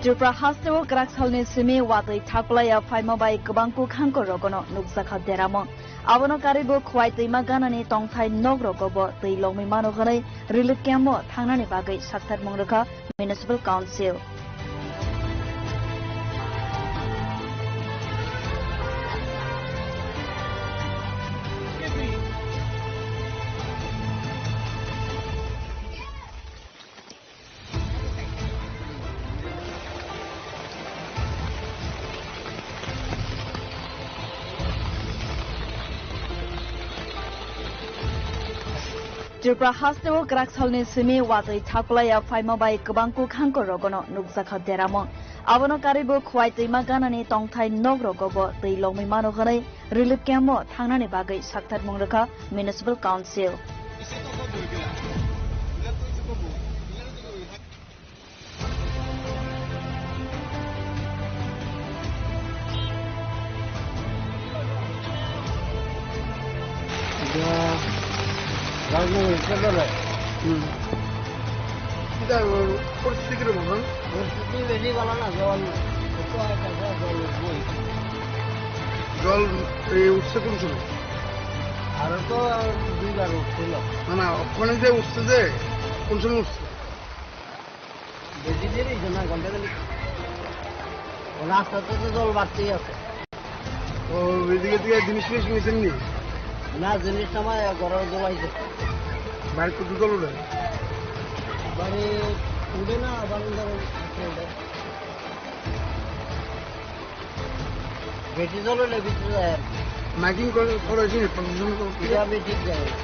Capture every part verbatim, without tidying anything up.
Tripura hasteo kwrak salni simi watwi thakulaiya phaima bai kwbang kwkhangko rogono nukjakha deramung. Abono karwibo Khowai twima ganani tongthai nok rogobo twi longwi mano hwnwi relief camp o thangnani bagwi sakthar mung rwkha Municipal Council. Tripura hasteo kwrak salni simi watwi thakulaiya phaima bai kwbang kwkhangko rogono nukjakha deramung. Abono karwibo Khowai twima ganani tongthai nok rogobo twi longwi mano hwnwi relief camp o thangnani bagwi sakthar mung rwkha Municipal Council. Hmm. Kita, eh, poristiti kira bang? Poristiti beli bala na, jol. Itu aja, jol, boi. Jol, eh, usse kun somoy? Aro to dui bar usse lo. Na, na, okhone je usse je, kun somoy usse? বেশি দেরি হইছে না, ঘন্টা খানিক। রাস্তাতে তো জল বাড়তেই আছে। ও, এদিকে থেকে জিনিস ফিনিস নিয়েছেন নি? না, জিনিস আমার ঘরে জল আইছে। বাড়িতে তো জল উঠে? বাড়ি উঠে না, বারান্দা উঠে। বেশি জল হলে ভিতরে যায় আর কি। মাইকিং করে, করা হয়েছে নি? প্রশাসন তো এটা আমি ঠিক জানি না।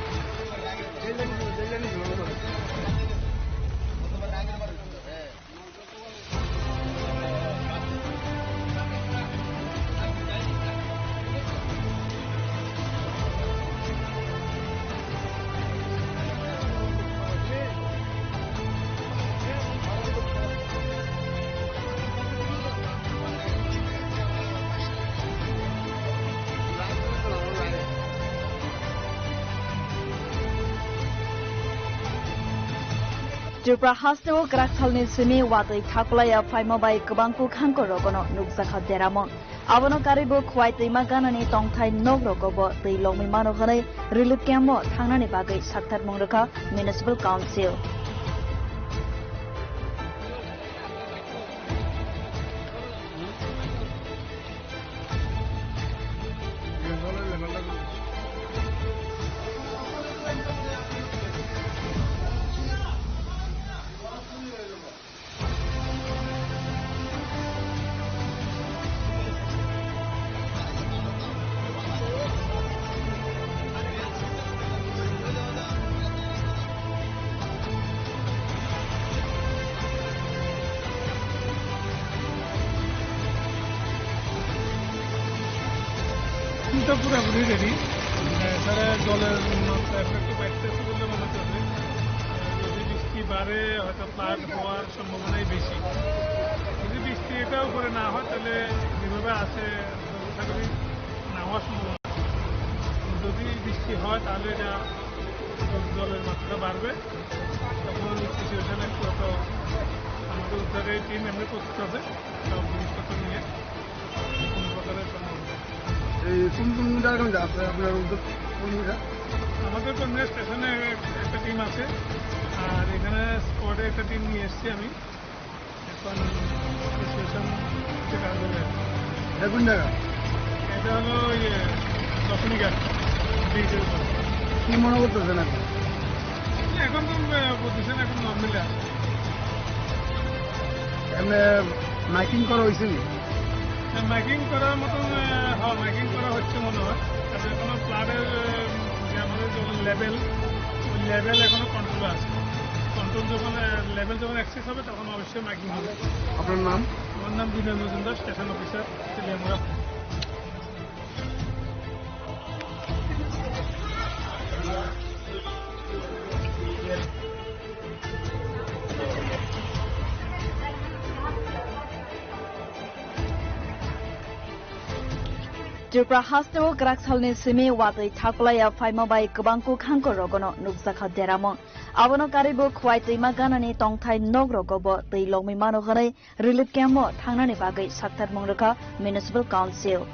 Tripura hasteo kwrak salni simi watwi thakulaiya phaima bai kwbang kwkhangko rogono nukjakha deramung. Abono karwibo Khowai twima ganani tongthai nok rogobo twi longwi mano hwnwi relief camp o thangnani bagwi sakthar mung rwkha Municipal Council. তো পুরোপুরি রেডি। মানে, এছাড়া জলের মাত্রা একটু বাড়তেছে বলে মনে হচ্ছে। যদি বৃষ্টি বাড়ে, হয়তো ফ্লাড হওয়ার সম্ভাবনাই বেশি। যদি বৃষ্টি এটাও করে না হয়, তাহলে যেভাবে আছে, আশা করি না হওয়ার সম্ভাবনা। যদি বৃষ্টি হয়, তাহলে এটা জলের মাত্রা বাড়বে, তখন সিচুয়েশন একটু হয়তো আমাদের উদ্ধারের টিম এমনি প্রস্তুত আছে সব জিনিসপত্র নিয়ে। কোনো প্রকারের সম্ভাবনা নেই। এই কোন কোন জায়গা আছে আপনার উদ্যোগ, কোন জায়গা? আমাদের তো নিয়ে স্টেশনে একটা টিম আছে, আর এখানে স্পটে একটা টিম নিয়ে এসেছি আমি। এখন সিচুয়েশন হচ্ছে কাজ হলে। এটা কোন জায়গা? এটা হলো ইয়ে, দশমী ঘাট ব্রিজের উপর। কি মনে করতেছেন এখন? এখন তো, আহ, পজিশন এখন নর্মালি আছে। এমনি মাইকিং করা হয়েছে নি? হ্যাঁ, মাইকিং করার মতন, আহ, হ্যাঁ, মাইকিং করা হচ্ছে মনে হয়। আর এখনো ফ্লাডের, আহ, যে আমাদের যে লেভেল, ওই লেভেল এখনো কন্ট্রোলে আছে। কন্ট্রোল যখন, আহ, লেভেল যখন এক্সেস হবে, তখন অবশ্যই মাইকিং হবে। আপনার নাম? আমার নাম Binoy Majumdar, station officer, Teliamura. Tripura hasteo kwrak salni simi watwi thakplaiya phaima bai kwbang kuk hangkor rogono nukjakha deramung. Abono karwi bo Khwai twima ganani tongthai nok rogo bo twi longwi mano hwnwi relief camp o thangnani bagwi saktarmung rwkha Municipal Council.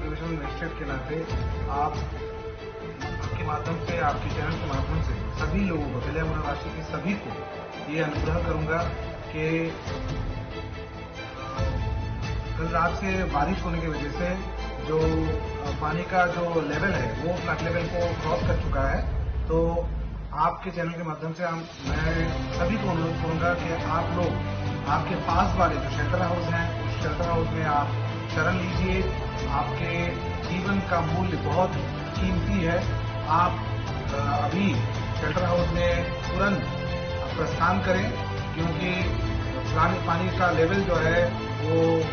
Division magistrate के नाते आप, आपके माध्यम से, आपके चैनल के माध्यम से सभी लोगों को, तेलियामुड़ा वासी के सभी को ये अनुग्रह करूंगा कि कल रात से बारिश होने की वजह से जो, अ, पानी का जो लेवल है, वो फ्लड लेवल को क्रॉस कर चुका है। तो आपके चैनल के माध्यम से हम, मैं सभी को अनुरोध करूंगा कि आप लोग आपके पास वाले जो शेल्टर हाउस हैं, उस शेल्टर हाउस में आप शरण लीजिए। आपके जीवन का मूल्य बहुत कीमती है। आप, अ, अभी शेल्टर हाउस में तुरंत प्रस्थान करें, क्योंकि पानी, पानी का लेवल जो है वो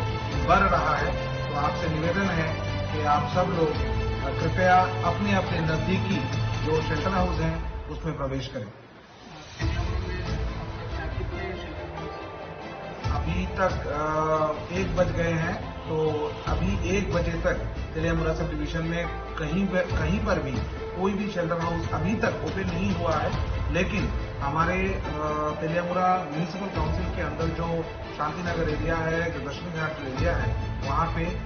बढ़ रहा है। तो आपसे निवेदन है कि आप सब लोग, अ, कृपया अपने अपने नज़दीकी जो शेल्टर हाउस हैं उसमें प्रवेश करें। अभी तक, अ, एक बज गए हैं, तो अभी एक बजे तक तेलियामुड़ा सब डिवीजन में कहीं पे, कहीं पर भी कोई भी शेल्टर हाउस अभी तक ओपन नहीं हुआ है। लेकिन हमारे, अ, तेलियामुड़ा म्युनिसिपल काउंसिल के अंदर जो शांतिनगर एरिया है, जो दक्षिण घाट जो एरिया है, वहाँ पे, अ,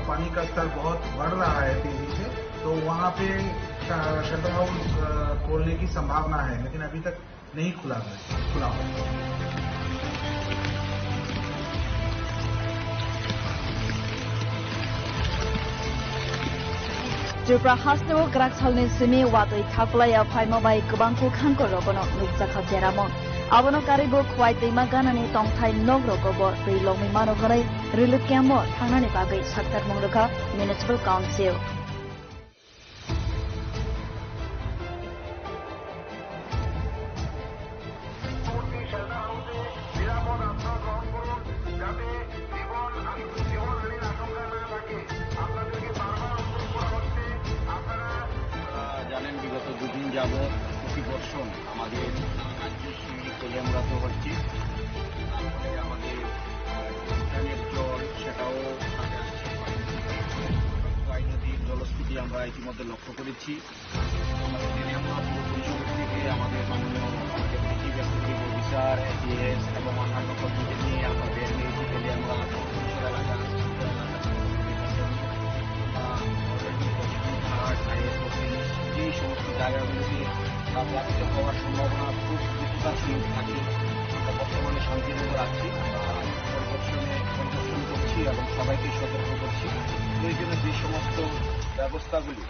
पानी का स्तर बहुत बढ़ रहा है तेजी से, तो वहाँ पे, अ, शेल्टर हाउस, अ, खोलने की संभावना है, लेकिन अभी तक नहीं खुला है, खुला हुआ है। Tripura hasteo kwrak salni simi watwi thaklaiya phaima bai kwbang kuk hangkor rogono nukjakha deramung. Abono karwi bo Khwai twima ganani tongthai nok rogo bo twi longwi mano hwnwi relief camp o thangnani bagwi saktarmung rwkha Municipal Council. আপনারা জানেন, বিগত দুদিন যাবৎ প্রতি বর্ষণ আমাদের রাজ্য শিবির তেলিয়ামুড়াতে হচ্ছে। তারপরে আমাদের, আহ, ড্রেনের জল, সেটাও ছাদে আসছে। খোয়াই নদীর জলস্থিতি আমরা ইতিমধ্যে লক্ষ্য করেছি। আমাদের তেলিয়ামুড়া পৌর পরিষদ থেকে আমাদের মাননীয় deputy chief executive officer, ADS এবং অন্যান্য কর্মীদের নিয়ে আমরা বের হয়েছি তেলিয়ামুড়া পৌর পরিষদ এলাকা, উত্তর এলাকা। আহ, already বসুরহাট, আইএস অফিস, এই সমস্ত জায়গাগুলোতে, আহ, প্লাবিত হওয়ার সম্ভাবনা খুব দ্রুততার সহিত থাকে। আমরা বর্তমানে শান্তিনগর আছি, আমরা পরিদর্শনে, পরিদর্শন করছি এবং সবাইকে সতর্ক করছি। প্রয়োজনে যে সমস্ত ব্যবস্থাগুলি,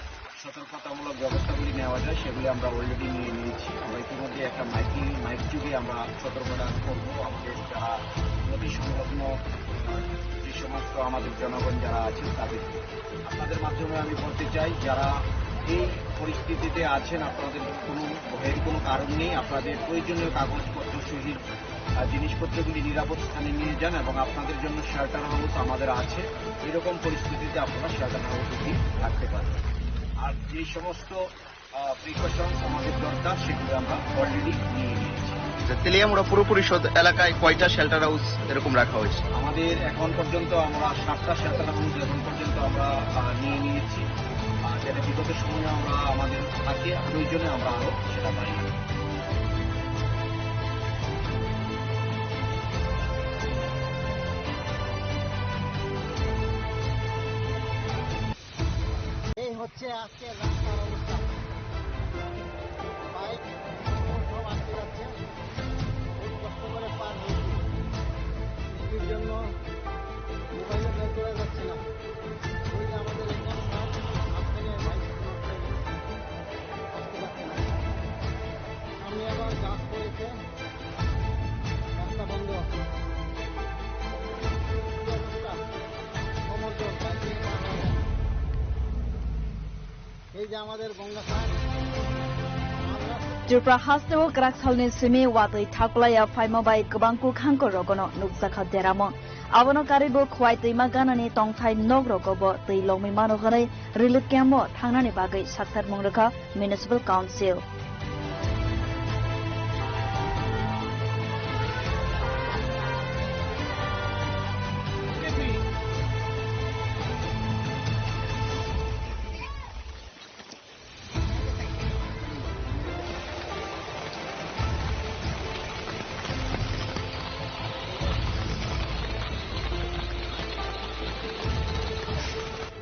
সতর্কতামূলক ব্যবস্থাগুলি নেওয়া যায়, সেগুলি আমরা already নিয়ে নিয়েছি। আমরা ইতিমধ্যে একটা মাইকিং, মাইক যোগে আমরা সতর্কতা করব আমাদের যারা নদী সংলগ্ন, আহ, যে সমস্ত আমাদের জনগণ যারা আছেন তাদেরকে। আপনাদের মাধ্যমে আমি বলতে চাই, যারা এই পরিস্থিতিতে আছেন, আপনাদের কোনো ভয়ের কোনো কারণ নেই। আপনাদের প্রয়োজনীয় কাগজপত্র সহিত, আহ, জিনিসপত্রগুলি নিরাপদ স্থানে নিয়ে যান এবং আপনাদের জন্য শেল্টার হাউস আমাদের আছে। এরকম পরিস্থিতিতে আপনারা শেল্টার হাউসে গিয়ে থাকতে পারবেন। আর যে সমস্ত, আহ, প্রিকশনস আমাদের দরকার, সেগুলো আমরা অলরেডি নিয়ে নিয়েছি। আচ্ছা, তেলিয়ামুড়া পুর পরিষদ এলাকায় কয়টা শেল্টার হাউস এরকম রাখা হয়েছে? আমাদের এখন পর্যন্ত আমরা সাতটা শেল্টার হাউস এখন পর্যন্ত আমরা, আহ, নিয়ে নিয়েছি। আহ, যেটা বিগত সময়ে আমরা আমাদের থাকে, প্রয়োজনে আমরা আরও সেটা বাড়িয়ে দেব। এই হচ্ছে আজকের রাস্তার অবস্থা। বাইক সব আটকে যাচ্ছে, খুব কষ্ট করে পার হয়েছি। বৃষ্টির জন্য মোবাইলও বের করা যাচ্ছে না। ওই যে আমাদের এখানে মাঝখানে বাইক আটকে যাচ্ছে না। সামনে আবার গাছ পড়েছে, রাস্তা বন্ধ। Tripura hasteo kwrak salni simi watwi thaklaiya phaima bai kwbang kwkhangko rogono nukjakha deramung. Abono karwibo Khowai twima ganani tongthai nok rogo bo twi longwi mano hwnwi relief camp o thangnani bagwi saktharmung rwkha Municipal Council.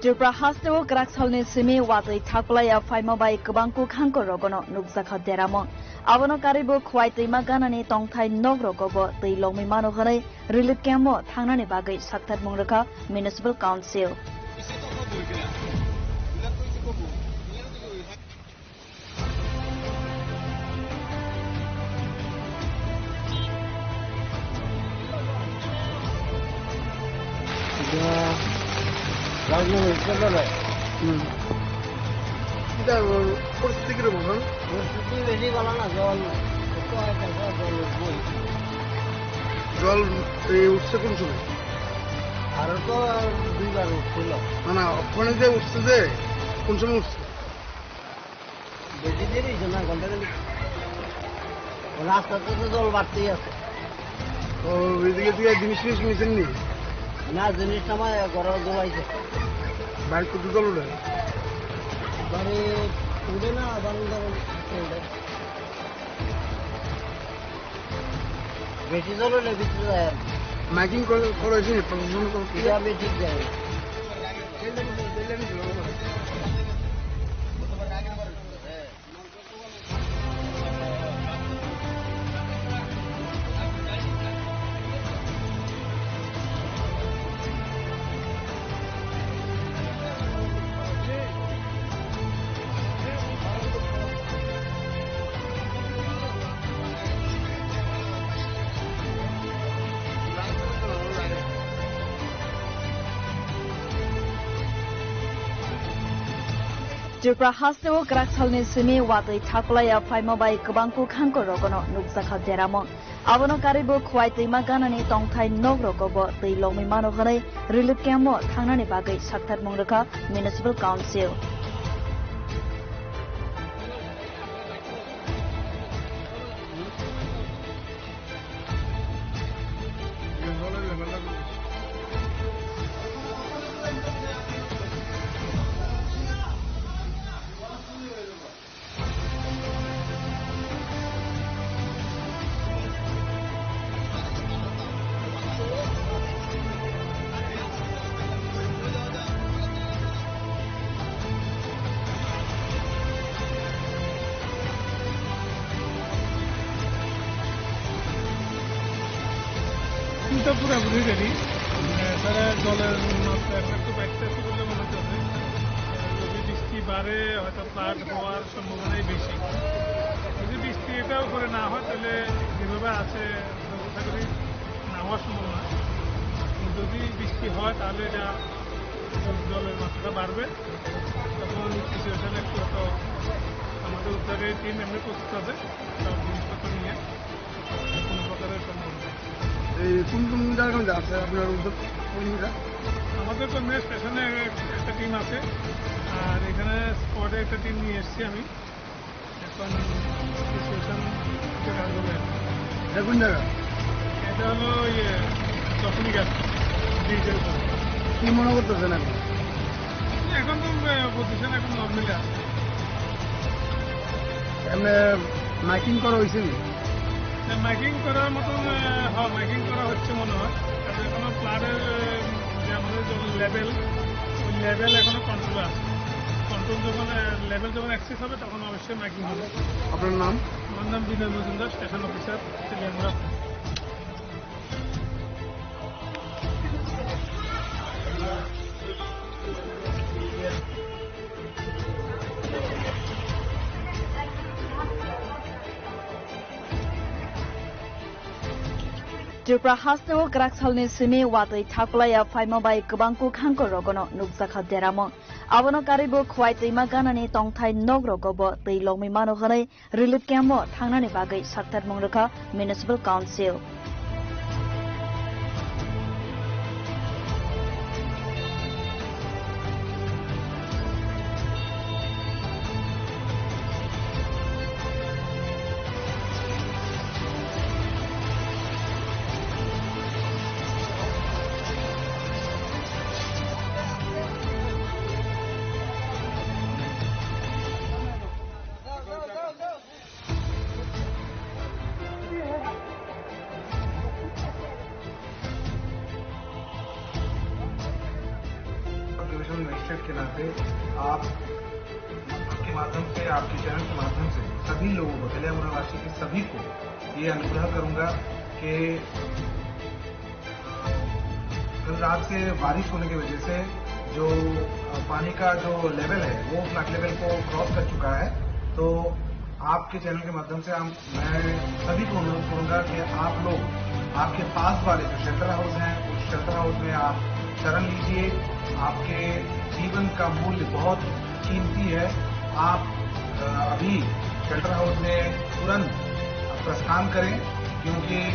Tripura hasteo kwrak salni simi watwi thaklaiya phaima bai kwbang kwkhangko rogono nukjakha deramung. Abono karwibo Khowai twima ganani tongthai nok rogo bo twi longwi mano hwnwi relief camp o thangnani bagwi saktharmung rwkha Municipal Council. Hmm. Kita, uh, poristithi kirokom, ha? Poristithi besi bhalo na, jol, jol, ei, uthche kon somoy? Aro to duibar uthchilo. Na, na, okhone je uthche je, kon somoy uthche? বেশি দেরি হইছে না, ঘন্টা খানিক। রাস্তাতে তো জল বাড়তেই আছে। ও, এদিকে থেকে জিনিস ফিনিস নিছেন নি? না, জিনিস আমার ঘরে জল আইছে। বাড়ি কত জল উঠে? বাড়ি উঠে না, আবার উঠে, উঠে। বেশি জল হলে ভিতরে যায় আর কি। মাইকিং করে, করেছেন প্রশাসন তরফ থেকে? আমি ঠিক জানি না। Tripura hasteo kwrak salni simi watwi thaklaiya phaima bai kwbang kwkhangko rogono nukjakha deramung. Abono karwibo Khowai twima ganani tongthai nok rogo bo twi longwi mano hwnwi relief camp o thangnani bagwi saktharmung rwkha Municipal Council. কিন্তু পুরোপুরি রেডি। মানে, তারা জলের মাত্রা এখন একটু বাড়তেছে বলে মনে হচ্ছে। যদি বৃষ্টি বাড়ে, হয়তো ফ্লাড হওয়ার সম্ভাবনাই বেশি। যদি বৃষ্টি এটাও করে না হয়, তাহলে যেভাবে আছে, আশা করি না হওয়ার সম্ভাবনা। যদি বৃষ্টি হয়, তাহলে এটা জলের মাত্রাটা বাড়বে। তখন সিচুয়েশন একটু তো আমাদের উদ্ধারের টিম এমনি প্রস্তুত আছে, সব জিনিসপত্র নিয়ে কোনো প্রকারের সম্ভাবনা নেই। এই কোন কোন জায়গা আছে আপনার উদ্ধার কর্মীরা? আমাদের তো মেন স্টেশনে একটা টিম আছে, আর এখানে স্পটে একটা টিম নিয়ে এসেছি আমি। এখন সিচুয়েশন এটা কাজ হবে। এটা কোন জায়গা? এটা হলো ইয়ে, চকনি ঘাট ব্রিজের উপরে। কি মনে করতেছেন এখন? এখন তো, আহ, পজিশন এখন নর্মালি আছে। এমনি মাইকিং করা হয়েছে নি? না, মাইকিং করার মতন, আহ, হ্যাঁ, মাইকিং করা হচ্ছে মনে হয়। কারণ এখনো ফ্লাডের, আহ, যে আমাদের যে লেভেল, ওই লেভেল এখনো কন্ট্রোলে আছে। কন্ট্রোল যখন, আহ, লেভেল যখন অ্যাক্সেস হবে, তখন অবশ্যই মাইকিং হবে। আপনার নাম? আমার নাম Binoy Majumdar, station officer, Teliamura. Tripura hasteo kwrak salni simi watwi thaklaiya phaima bai kwbang kuk hangkor rogono nukjakha deramung. Abono karwi bo Khwai twima ganani tongthai nok rogo bo twi longwi mano hwnwi relief camp o thangnani bagwi saktarmung rwkha Municipal Council. Division magistrate के नाते आप, आपके माध्यम से, आपके चैनल के माध्यम से सभी लोगों को, तेलियामुड़ा वासी के सभी को ये अनुग्रह करूंगा कि कल रात से बारिश होने की वजह से जो, अ, पानी का जो लेवल है, वो फ्लड लेवल को क्रॉस कर चुका है। तो आपके चैनल के माध्यम से हम, मैं सभी को अनुरोध करूंगा कि आप लोग आपके पास वाले जो शेल्टर हाउस हैं, उस शेल्टर हाउस में आप शरण लीजिए। आपके जीवन का मूल्य बहुत कीमती है। आप, अ, अभी शेल्टर हाउस में तुरंत प्रस्थान करें, क्योंकि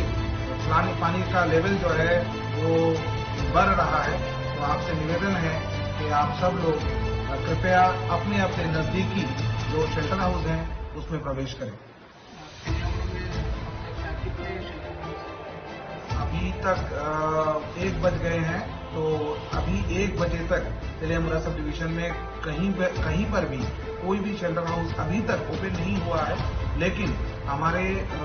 पानी, पानी का लेवल जो है, वो बढ़ रहा है। तो आपसे निवेदन है कि आप सब लोग, अ, कृपया अपने, अपने नज़दीकी जो शेल्टर हाउस हैं, उसमें प्रवेश करें। अभी तक, अ, एक बज गए हैं, तो अभी एक बजे तक तेलियामुड़ा सब डिवीजन में कहीं पे, कहीं पर भी कोई भी शेल्टर हाउस अभी तक ओपन नहीं हुआ है। लेकिन हमारे, अ,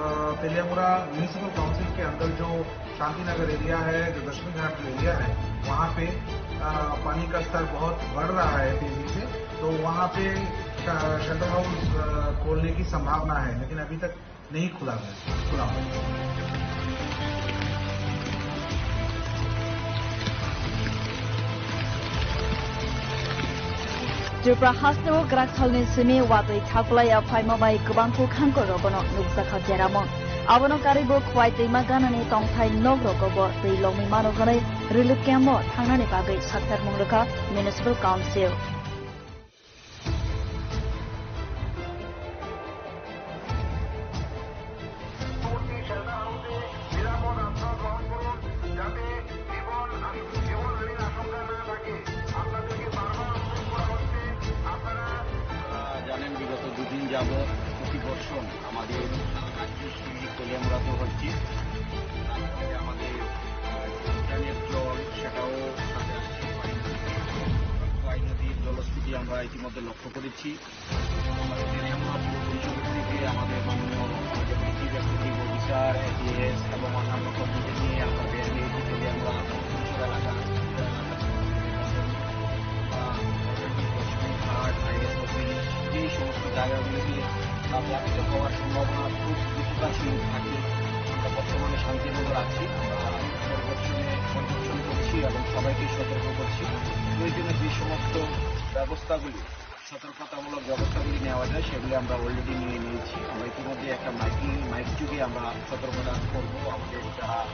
तेलियामुड़ा म्युनिसिपल काउंसिल के अंदर जो शांति नगर एरिया है, जो दक्षिण घाट जो एरिया है, वहाँ पे, अ, पानी का स्तर बहुत बढ़ रहा है तेजी से, तो वहाँ पे, अ, शेल्टर हाउस, अ, खोलने की संभावना है, लेकिन अभी तक नहीं खुला है, खुला हुआ है। Tripura hasteo kwrak salni simi watwi thaklaiya phaima bai kwbang kuk hangkor rogono nukjakha deramung. Abono karwi bo Khwai twima ganani tongthai nok rogo bo twi longwi mano hwnwi relief camp o thangnani bagwi saktarmung rwkha Municipal Council. পরবর্তী শেল্টার হাউসে নিরাপদ আশ্রয় গ্রহণ করুন, যাতে জীবন, জীবনহানির আশঙ্কা না থাকে। আপনাদেরকে বারবার অনুরোধ করা হচ্ছে, আপনারা আপনারা জানেন, বিগত দুদিন যাবৎ অতি বর্ষণ আমাদের রাজ্যের সিলেট তেলিয়ামুড়াতে হচ্ছে। তারপরে আমাদের, আহ, ড্রেনের জল, সেটাও ছাদে আসছে। খোয়াই নদীর জলস্থিতি আমরা ইতিমধ্যে লক্ষ্য করেছি। আমাদের তেলিয়ামুড়া পৌর পরিষদের থেকে আমাদের মাননীয় deputy chief executive officer, ADS এবং অন্যান্য কর্মীদের নিয়ে আমরা বের হয়েছি তেলিয়ামুড়া পৌর পরিষদ এলাকা, আহ, লক্ষ্মীঘাট, আইএস অফিস, এই সমস্ত জায়গাগুলিতে, আহ, প্লাবিত হওয়ার সম্ভাবনা খুব কিছুটা সিমিত থাকে। আমরা বর্তমানে শান্তিনগর আছি, আমরা পরিদর্শনে, পরিদর্শন করছি এবং সবাইকে সতর্ক করছি। প্রয়োজনে যে সমস্ত ব্যবস্থাগুলি, সতর্কতামূলক ব্যবস্থাগুলি নেওয়া যায়, সেগুলি আমরা অলরেডি নিয়ে নিয়েছি। আমরা ইতিমধ্যে একটা মাইকিং, মাইক যুগে আমরা সতর্কতা করব আমাদের যারা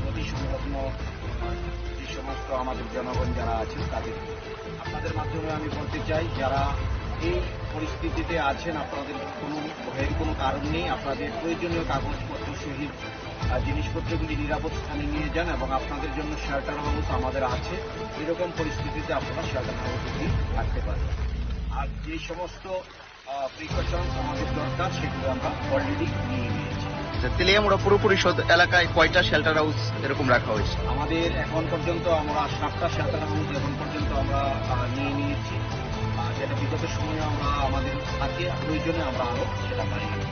নদী সংলগ্ন, আহ, যে সমস্ত আমাদের জনগণ যারা আছেন তাদের। আপনাদের মাধ্যমে আমি বলতে চাই, যারা এই পরিস্থিতিতে আছেন, আপনাদের কোনো ভয়ের কোনো কারণ নেই। আপনাদের প্রয়োজনীয় কাগজপত্র সহিত, আহ, জিনিসপত্রগুলি নিরাপদ স্থানে নিয়ে যান এবং আপনাদের জন্য শেল্টার হাউস আমাদের আছে। এরকম পরিস্থিতিতে আপনারা শেল্টার হাউসে গিয়ে থাকতে পারবেন। আর যে সমস্ত, আহ, প্রিকশনস আমাদের দরকার, সেগুলো আমরা অলরেডি নিয়ে নিয়েছি। আচ্ছা, তেলিয়ামুড়া পুর পরিষদ এলাকায় কয়টা শেল্টার হাউস এরকম রাখা হয়েছে? আমাদের এখন পর্যন্ত আমরা সাতটা শেল্টার হাউস এখন পর্যন্ত আমরা, আহ, নিয়ে নিয়েছি। আহ, যেটা বিগত সময়ে আমরা আমাদের থাকে, প্রয়োজনে আমরা আরো সেটা বাড়িয়ে দেব।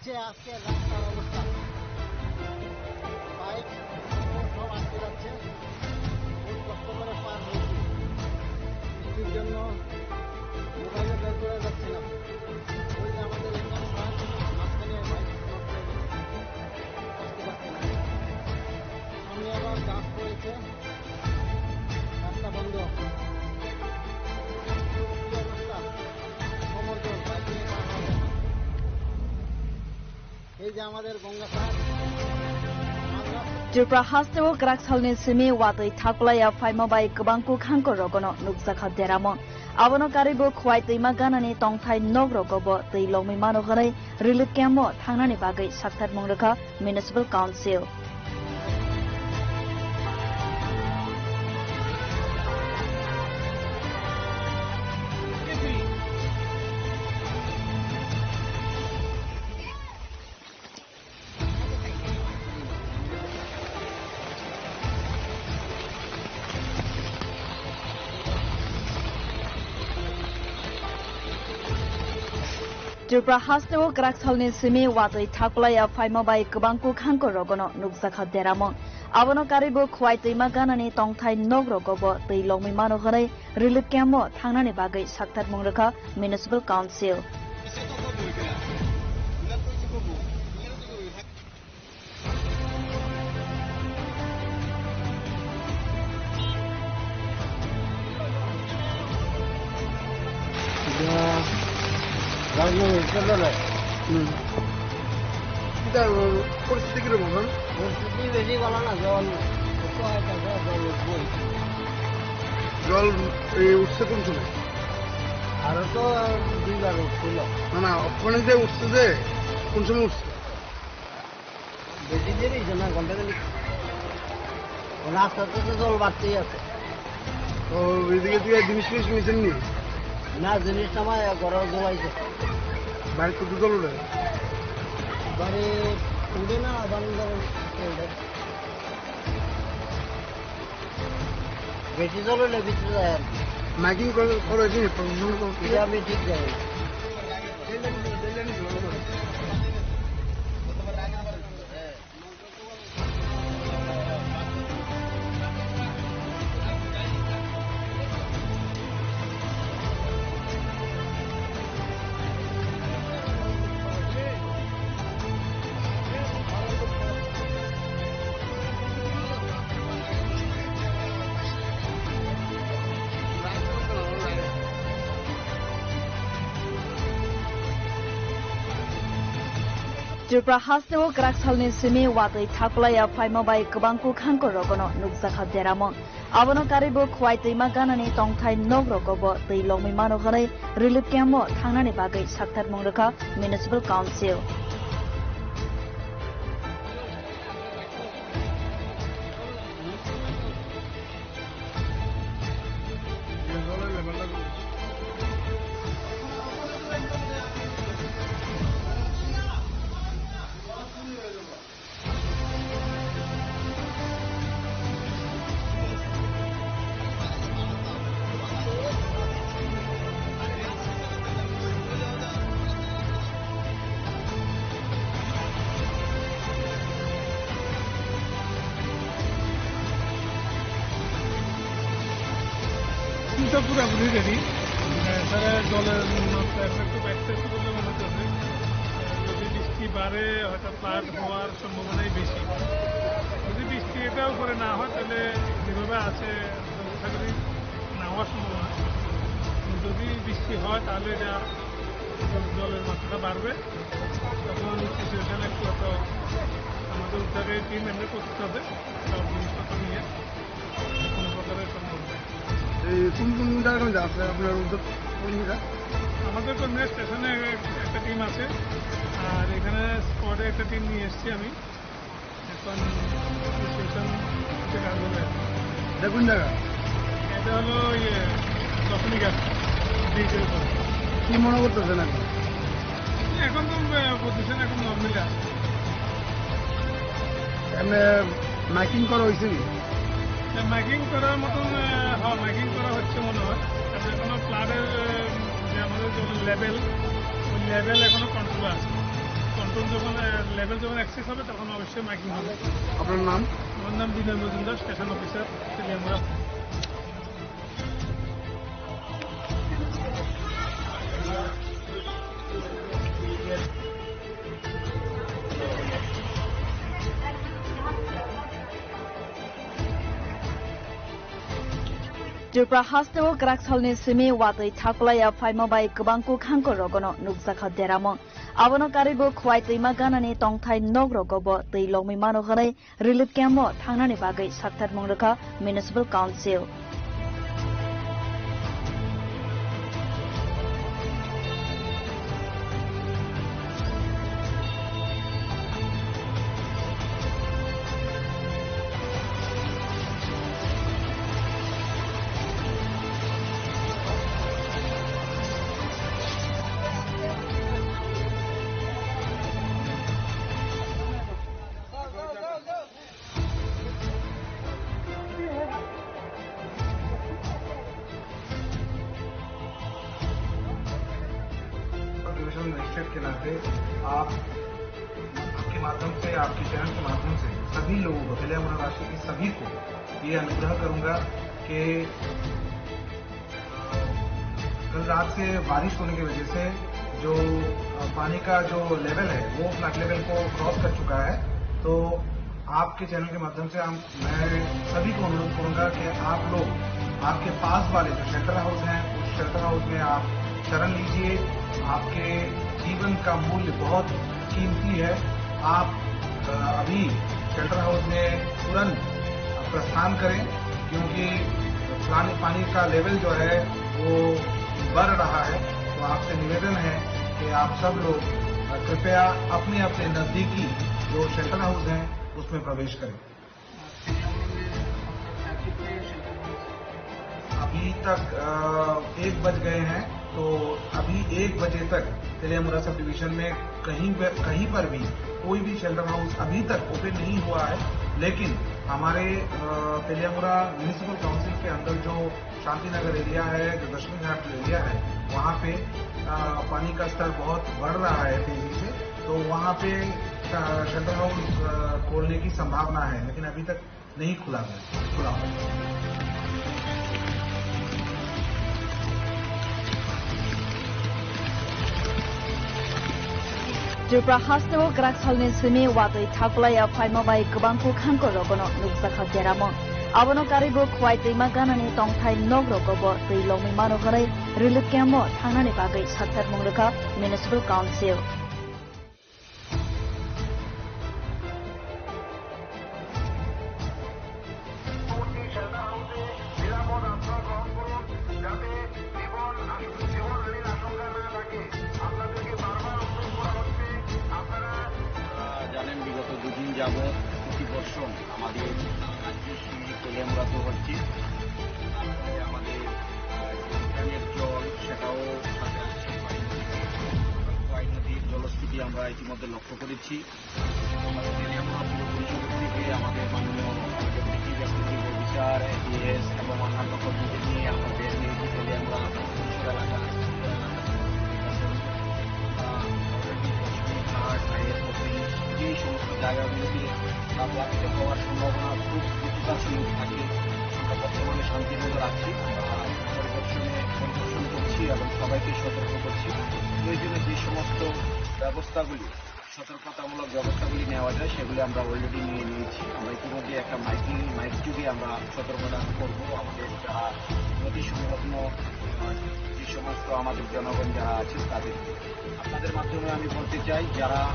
যে আজকে রাস্তার অবস্থা, বাইক সব আটকে যাচ্ছে, খুব কষ্ট করে পার হয়েছি। বৃষ্টির জন্য মোবাইলও বের করা যাচ্ছে না। ওই যে আমাদের এখানে মাঝখানে বাইক নষ্ট হয়ে গেছে, আসতে পারছে না। সামনে আবার গাছ পড়েছে, রাস্তা বন্ধ। কি অবস্থা? কোমর জল, বাইক নিয়ে পার হওয়া যায় না। এই যে আমাদের গঙ্গা ঘাট, আমরা Tripura hasteo kwrak salni simi watwi thaklaiya phaima bai kwbang kwkhang rokno nukjakha deramung. Abono karwi bo Khowai twima ganani tongthai nok rogo bo twi longwi mano hwnwi relief camp o thangnani bagwi sakthar mung rwkha Municipal Council. Tripura hasteo kwrak salni simi watwi thaklaiya phaima bai kwbang kwkhang rokno nukjakha deramung. Abono karwi bo Khowai twima ganani tongthai nok rogo bo twi longwi mano hwnwi relief camp o thangnani bagwi sakthar mung rwkha Municipal Council. Hmm. Kita, eh, পরিস্থিতি কিরকম এখন? পরিস্থিতি বেশি ভালো না, জল কত হয়, তারপরে জল উঠবই। জল এই উঠছে কোন সময়? আরো তো দুইবার উঠছিল। না, না, ওখানে যে উঠছে যে, কোন সময় উঠছে? বেশি দেরি হইছে না, ঘন্টা খানিক। রাস্তাতে তো জল বাড়তেই আছে। তো এদিকে থেকে জিনিস ফিনিস নিছেন নি? না, জিনিস আমার ঘরে জল আইছে। বাড়ির কত জল উঠে? বাড়ি উঠে না, বাড়ি জল উঠে। বেশি জল হলে ভিতরে যায় আর কি। মাইকিং করে, করে দিন, প্রশাসন করে। এটা আমি ঠিক জানি না। Tripura hasteo kwrak salni simi watwi thaklaiya phaima bai kwbang kwkhang rokno nukjakha deramung. Abono karwi bo Khowai twima ganani tongthai nok rogo bo twi longwi mano hwnwi relief camp o thangnani bagwi sakthar mung rwkha Municipal Council. তো পুরাপুরি রেডি। এ, তারা জলের মাত্রা একটু বাড়তেছে বলে মনে হচ্ছে। এ, যদি বৃষ্টি বাড়ে, হয়তো ফ্লাড হওয়ার সম্ভাবনাই বেশি। যদি বৃষ্টি এটাও করে না হয়, তাহলে যেভাবে আছে, আশা করি না হওয়ার সম্ভাবনা। যদি বৃষ্টি হয়, তাহলে এটা জলের মাত্রাটা বাড়বে, তখন সিচুয়েশন একটু হয়তো আমাদের উদ্ধারের টিম এমনি প্রস্তুত হবে সব জিনিসপত্র নিয়ে। কোনো প্রকারের সম্ভাবনা নেই। এই কোন কোন জায়গায় আছে আপনার উদ্ধার কর্মীরা? আমাদের তো নেক্সট স্টেশনে একটা টিম আছে, আর এখানে স্পটে একটা টিম নিয়ে এসেছি আমি। এখন সিচুয়েশন থেকে আগে যায়। এটা কোন জায়গা? এটা হলো ইয়ে, দশমী ঘাট ব্রিজের উপর। কি মনে করতেছেন এখন? এখন তো, আহ, পজিশন এখন নর্মালি আছে। এমনি মাইকিং করা হয়েছে নি? না, মাইকিং করার মতন, আহ, হ্যাঁ, মাইকিং করা হচ্ছে মনে হয়। আর এখনো ফ্লাডের, আহ, যে আমাদের যে লেভেল, ওই লেভেল এখনো কন্ট্রোল আছে। যখন, আহ, লেভেল যখন এক্সেস হবে, তখন অবশ্যই মাইকিং হবে। আপনার নাম? আমার নাম Binoy Majumdar, station officer, Teliamura. Tripura haste o kwrak salni simi watwi thaklaiya phaima bai kwbang kwkhangko rogono nukjakha deramung. Abono karwibo Khwai twima ganani tongthai nok rogo bo twi longwi mano hwnwi relief camp o thangnani bagwi saktharmung rwkha Municipal Council. Division magistrate के नाते आप, आपके माध्यम से, आपके चैनल के माध्यम से सभी लोगों को, तेलियामुड़ा राष्ट्र के सभी को ये अनुग्रह करूंगा कि कल रात से बारिश होने की वजह से जो, अ, पानी का जो लेवल है, वो फ्लड लेवल को क्रॉस कर चुका है। तो आपके चैनल के माध्यम से हम, मैं सभी को अनुरोध करूंगा कि आप लोग आपके पास वाले जो शेल्टर हाउस हैं, उस शेल्टर हाउस में आप शरण लीजिए। आपके जीवन का मूल्य बहुत कीमती है। आप, अ, अभी शेल्टर हाउस में तुरंत प्रस्थान करें, क्योंकि पानी, पानी का लेवल जो है, वो बढ़ रहा है। तो आपसे निवेदन है कि आप सब लोग, अ, कृपया अपने, अपने नज़दीकी जो शेल्टर हाउस हैं, उसमें प्रवेश करें। अभी तक, अ, एक बज गए हैं, तो अभी एक बजे तक तेलियामुड़ा सब डिवीजन में कहीं पे, कहीं पर भी कोई भी शेल्टर हाउस अभी तक ओपन नहीं हुआ है। लेकिन हमारे, अ, तेलियामुड़ा म्युनिसिपल काउंसिल के अंदर जो शांति नगर एरिया है, जो दक्षिण घाट जो एरिया है, वहाँ पे, अ, पानी का स्तर बहुत बढ़ रहा है तेजी से, तो वहाँ पे, अ, शेल्टर हाउस, अ, खोलने की संभावना है, लेकिन अभी तक नहीं खुला है, खुला है। Tripura haste o kwrak salni simi watwi thaklaiya phaima bai kwbang kwkhangko rogono nukjakha deramung. Abono karwibo Khwai twima ganani tongthai nok rogo bo twi longwi mano hwnwi relief camp o thangnani bagwi saktharmung rwkha Municipal Council. পরবর্তী শেল্টার হাউসে নিরাপদ আশ্রয় গ্রহণ করুন, যাতে জীবন আশ-, জীবনহানির আশঙ্কা না থাকে। আপনাদেরকে বারবার অনুরোধ করা হচ্ছে, আপনারা আপনারা জানেন, বিগত দুদিন যাবৎ প্রতি বর্ষম আমাদের রাজ্যের শিবির তেলিয়ামুড়াতে হচ্ছে। তারপরে আমাদের, আহ, যে ড্রেনের জল, সেটাও সাথে আসছে খোয়াই নদী। খোয়াই নদীর জলস্থিতি আমরা ইতিমধ্যে লক্ষ্য করেছি। আমাদের তেলিয়ামুড়া পৌর পরিষদের থেকে আমাদের মাননীয় deputy chief executive officer, ADS এবং অন্যান্য কর্মীদের নিয়ে আমরা বের হয়েছি তেলিয়ামুড়া পৌর পরিষদ এলাকায়। আহ, already দশমী ঘাট, আইএস অফিস, এই সমস্ত জায়গাগুলোতে, আহ, প্লাবিত হওয়ার সম্ভাবনা খুব উচ্চতার সহিত থাকে। আমরা বর্তমানে শান্তিনগর আছি, আমরা পরিদর্শনে, পরিদর্শন করছি এবং সবাইকে সতর্ক করছি। প্রয়োজনে যে সমস্ত ব্যবস্থাগুলি, সতর্কতামূলক ব্যবস্থাগুলি নেওয়া যায়, সেগুলি আমরা already নিয়ে নিয়েছি। আমরা ইতিমধ্যে একটা মাইকিং, মাইক যোগে আমরা সতর্কতা করব আমাদের যারা নদী সংলগ্ন, আহ, যে সমস্ত আমাদের জনগণ যারা আছেন তাদেরকে। আপনাদের মাধ্যমে আমি বলতে চাই, যারা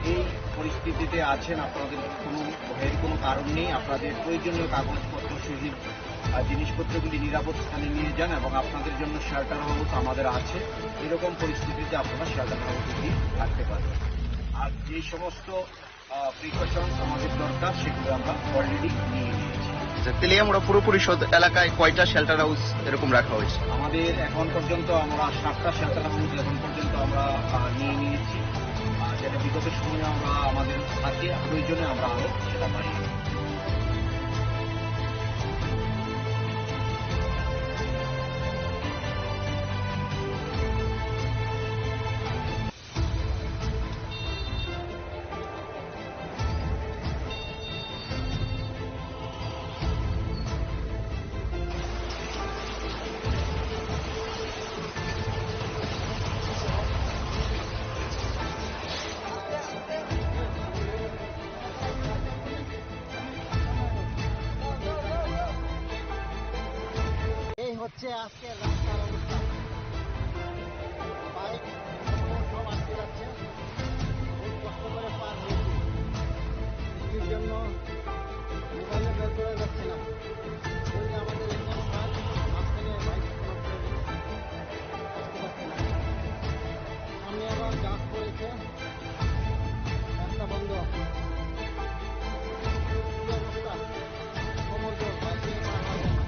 এই পরিস্থিতিতে আছেন, আপনাদের কোনো ভয়ের কোনো কারণ নেই। আপনাদের প্রয়োজনীয় কাগজপত্র সহিত, আহ, জিনিসপত্রগুলি নিরাপদ স্থানে নিয়ে যান এবং আপনাদের জন্য শেল্টার হাউস আমাদের আছে। এরকম পরিস্থিতিতে আপনারা শেল্টার হাউসে গিয়ে থাকতে পারবেন। আর যে সমস্ত, আহ, প্রিকশনস আমাদের দরকার, সেগুলো আমরা অলরেডি নিয়ে নিয়েছি। আচ্ছা, তেলিয়ামুড়া পুর পরিষদ এলাকায় কয়টা শেল্টার হাউস এরকম রাখা হয়েছে? আমাদের এখন পর্যন্ত আমরা সাতটা শেল্টার হাউস এখন পর্যন্ত আমরা, আহ, নিয়ে নিয়েছি। আহ, যেটা বিগত সময়ে আমরা আমাদের থাকে, প্রয়োজনে আমরা আরও সেটা বাড়িয়ে দেব। হচ্ছে আজকের রাস্তার অবস্থা। বাইক, মোটর সব আটকে যাচ্ছে। খুব কষ্ট করে পার হয়েছি। বৃষ্টির জন্য মোবাইলে বের করা যাচ্ছে না। এই যে আমাদের এখানে মাঝখানে বাইক আসতে পারছে না। সামনে আবার গাছ পড়েছে। রাস্তা বন্ধ। কি অবস্থা? কোমর জোর, বাইক নিয়ে পার হওয়া যায় না।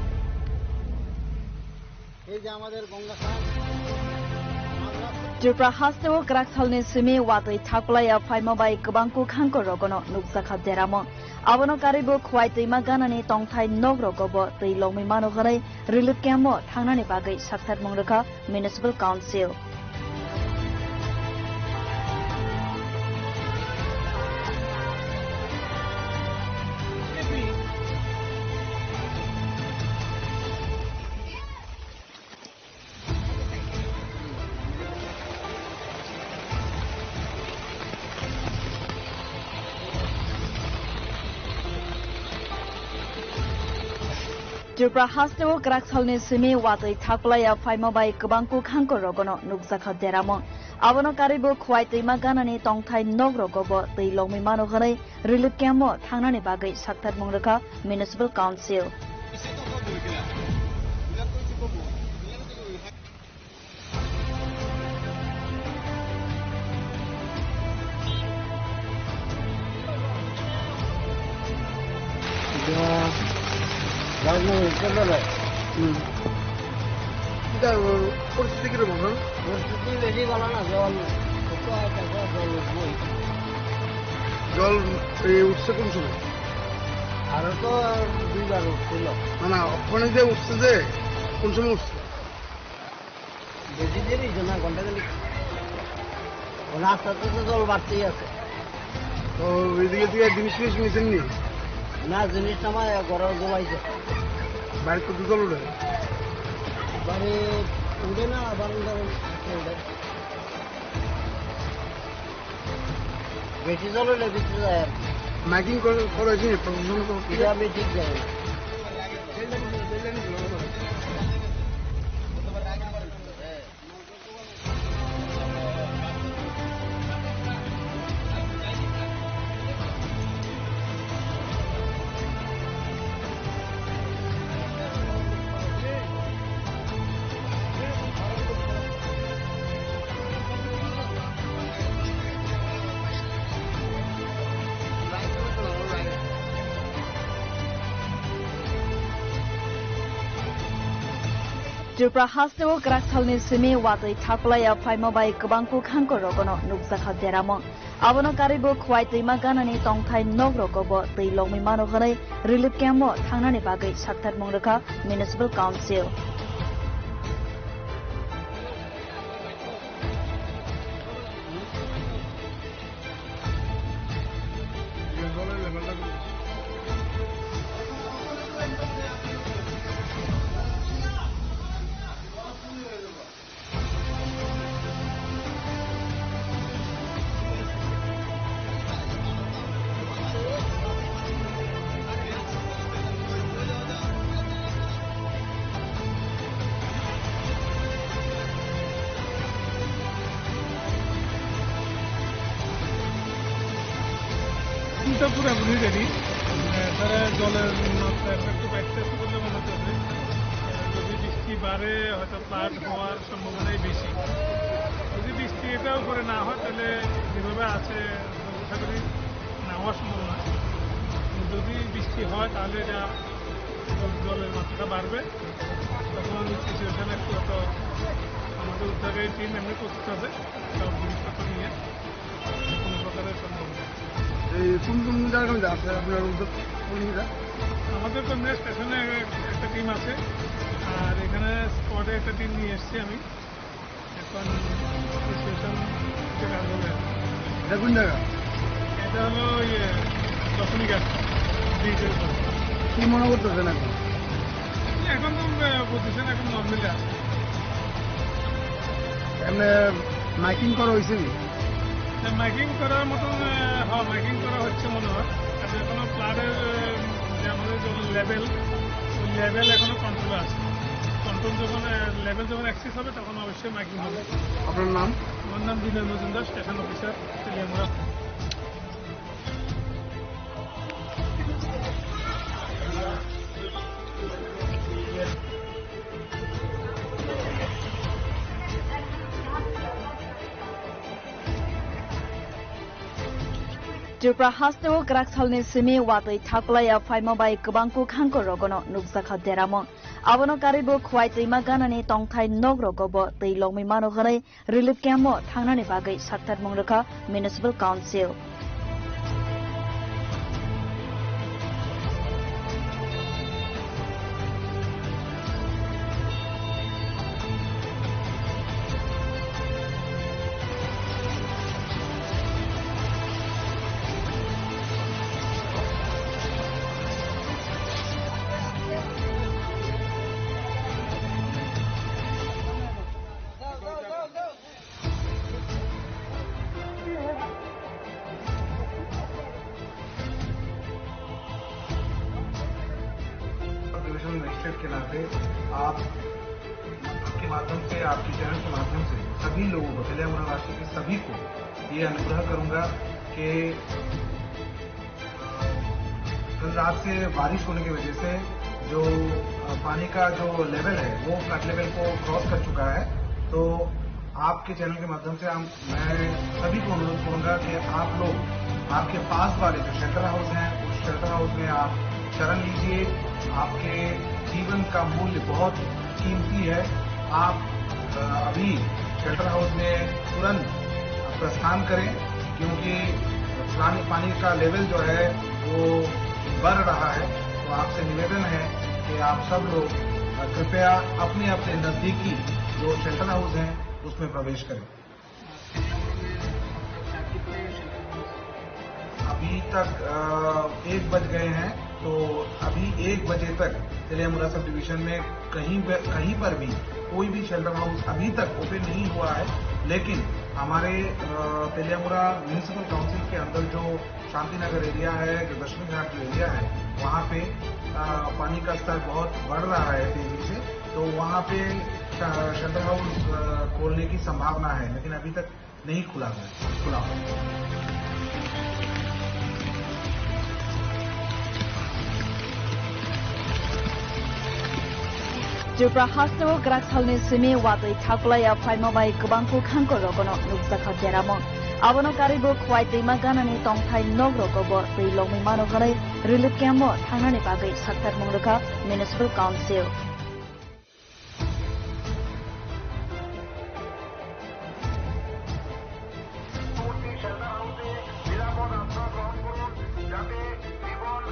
এই যে আমাদের গঙ্গা ঘাট, মাঝ রাস্তা। Tripura hasteo kwrak salni simi watwi thaklaiya phaima bai kwbang kwkhang kwrwgono nukjakha deramung. Abono karwibo Khowai twima ganani tongthai nogrogobo twi longwi mano hwnwi relief camp-o thangnani bagwi saktharmung rwkha Municipal Council. Tripura hasteo kwrak salni simi watwi thaklaiya phaima bai kwbang kwkhang kwrwgono nukjakha deramung. Abono karwibo Khowai twima ganani tongthai nogrogobo twi longwi mano hwnwi relief camp-o thangnani bagwi saktharmung rwkha Municipal Council. এটা, রাজনগর, কোন জায়গায়? হুম। এটা, ও, পরিস্থিতি কিরকম এখন? পরিস্থিতি বেশি ভালো না, জল, কত আর দেখো, জল উঠবই। জল, এই, উঠছে কোন সময়? আরো তো দুইবার উঠছিল। না, না, ওখানে যে উঠছে যে, কোন সময় উঠছে? বেশি দেরি হইছে না, ঘন্টা খানিক। ও, রাস্তাতে তো জল বাড়তেই আছে। তো এদিকে থেকে জিনিস ফিনিস নিয়েছেন নি? না, জিনিস আমার ঘরে জমাইছে। বাড়ির কত জল উঠে? বাড়ি উঠে না, বারান্দার উপরে উঠে। বেশি জল হলে ভিতরে যায় আর কি। মাইকিং করে, করা হয়েছে নি? প্রশাসন তো এটা আমি ঠিক জানি না। Tripura hasteo kwrak salni simi watwi thaklaiya phaima bai kwbang kwkhang kwrwgono nukjakha deramung. Abono karwibo Khowai twima ganani tongthai nogrogobo twi longwi mano hwnwi relief camp-o thangnani bagwi saktharmung rwkha Municipal Council. চিন্তা পুরাপুরি রেডি। মানে, তারা জলের মাত্রা একটু বাইরে আসছে বলে মনে হচ্ছে। যদি বৃষ্টি বাড়ে, হয়তো ফ্লাড হওয়ার সম্ভাবনাই বেশি। যদি বৃষ্টি এটাও করে না হয়, তাহলে যেভাবে আছে, আশা করি না হওয়ার সম্ভাবনা। যদি বৃষ্টি হয়, তাহলে এটা জলের মাত্রা বাড়বে, তখন সিচুয়েশন একটু হয়তো আমাদের উদ্ধারকারী টিম এমনি প্রস্তুত আছে, সব জিনিসপত্র নিয়ে কোনো প্রকারের সম্ভাবনা নেই। এই কোন কোন জায়গায় আছে আপনার উদ্ধার কর্মীরা? আমাদের তো এমনি স্টেশনে একটা টিম আছে, আর এখানে স্পটে একটা টিম নিয়ে এসেছি আমি। এখন সিচুয়েশন এটা কোন জায়গা? এটা হলো ইয়ে, দশমী ঘাট ব্রিজের উপর। কি মনে করতেছেন এখন? এখন তো, আহ, পজিশন এখন নর্মালি আছে। এমনি মাইকিং করা হয়েছে নি? না, মাইকিং করার মতন, আহ, হ্যাঁ, মাইকিং করা হচ্ছে মনে হয়। আর এখনো ফ্লাডের, আহ, যে আমাদের যে লেভেল, ওই লেভেল এখনো কন্ট্রোলে আছে। যখন, আহ, লেভেল যখন এক্সিস হবে, তখন অবশ্যই মাইকিং হবে। আপনার নাম? আমার নাম Binoy Majumdar, station officer, Teliamura. Tripura hasteo kwrak salni simi watwi thaklaiya phaima bai kwbang kwkhangko rogono nukjakha deramung. Abono karwibo Khowai twima ganani tongthai nok rogo bo twi longwi mano hwnwi relief camp o thangnani bagwi sakthar mung rwkha Municipal Council. Divisional magistrate के नाते आप, आपके माध्यम से, आपके चैनल के माध्यम से सभी लोगों को, तेलियामुड़ा राष्ट्र के सभी को ये अनुग्रह करूंगा कि कल रात से बारिश होने की वजह से जो, अ, पानी का जो लेवल है, वो फ्लड लेवल को क्रॉस कर चुका है। तो आपके चैनल के माध्यम से हम, मैं सभी को अनुरोध करूंगा कि आप लोग आपके पास वाले जो शेल्टर हाउस हैं, उस शेल्टर हाउस में आप शरण लीजिए। आपके जीवन का मूल्य बहुत कीमती है। आप, अ, अभी शेल्टर हाउस में तुरंत प्रस्थान करें, क्योंकि पानी, पानी का लेवल जो है, वो बढ़ रहा है। तो आपसे निवेदन है कि आप सब लोग, अ, कृपया अपने, अपने नज़दीकी जो शेल्टर हाउस हैं, उसमें प्रवेश करें। अभी तक, अ, एक बज गए हैं, तो अभी एक बजे तक तेलियामुड़ा सब डिवीजन में कहीं पे, कहीं पर भी कोई भी शेल्टर हाउस अभी तक ओपन नहीं हुआ है। लेकिन हमारे, अ, तेलियामुड़ा म्युनिसिपल काउंसिल के अंदर जो शांतिनगर एरिया है, जो दक्षिण घाट जो एरिया है, वहाँ पे, अ, पानी का स्तर बहुत बढ़ रहा है तेजी से, तो वहाँ पे श-, शेल्टर हाउस, अ, खोलने की संभावना है, लेकिन अभी तक नहीं खुला है, खुला हो। Tripura hasteo kwrak salni simi watwi thaklaiya phaima bai kwbang kwkhangko rogono nukjakha deramung. Abono karwibo Khowai twima ganani tongthai nok rogo bo twi longwi mano hwnwi relief camp o thangnani bagwi sakthar mung rwkha Municipal Council. পূর্ববর্তী শেল্টার হাউসে নিরাপদ আশ্রয় গ্রহণ করুন, যাতে জীবন,